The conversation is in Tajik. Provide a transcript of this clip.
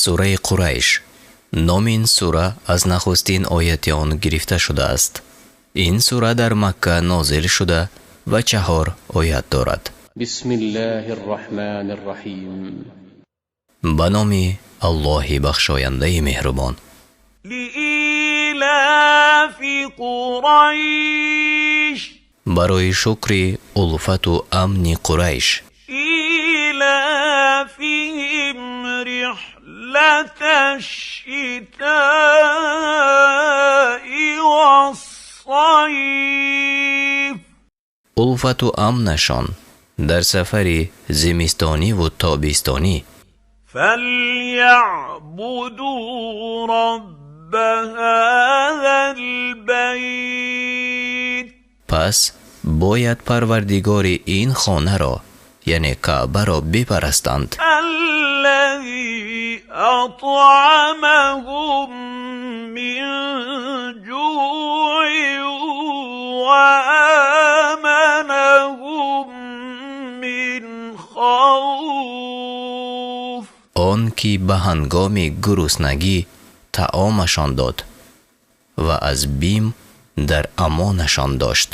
Сураи Қурайш. Номи ин сура аз нахустин ояти он гирифта шудааст. Ин сура дар Макка нозил шуда ва чаҳор оят дорад. بسم الله الرحمن الرحيم. Ба номи Аллоҳи бахшояндаи меҳрубон. لإيلاف قريش. Барои шукри улфату амни Қурайш. إيلافهم رحلة الشتاء والصيف. Улфату амнашон дар сафари зимистониву тобистонӣ. فليعبدوا رب هذا البيت. Пас бояд Парвардигори ин хонаро, яъне Каъбаро, бипарастанд. الذي أطعمهم من جوع وآمنهم من خوف. Он ки ба ҳангоми гуруснагӣ таомашон дод ва аз бим дар амонашон дошт.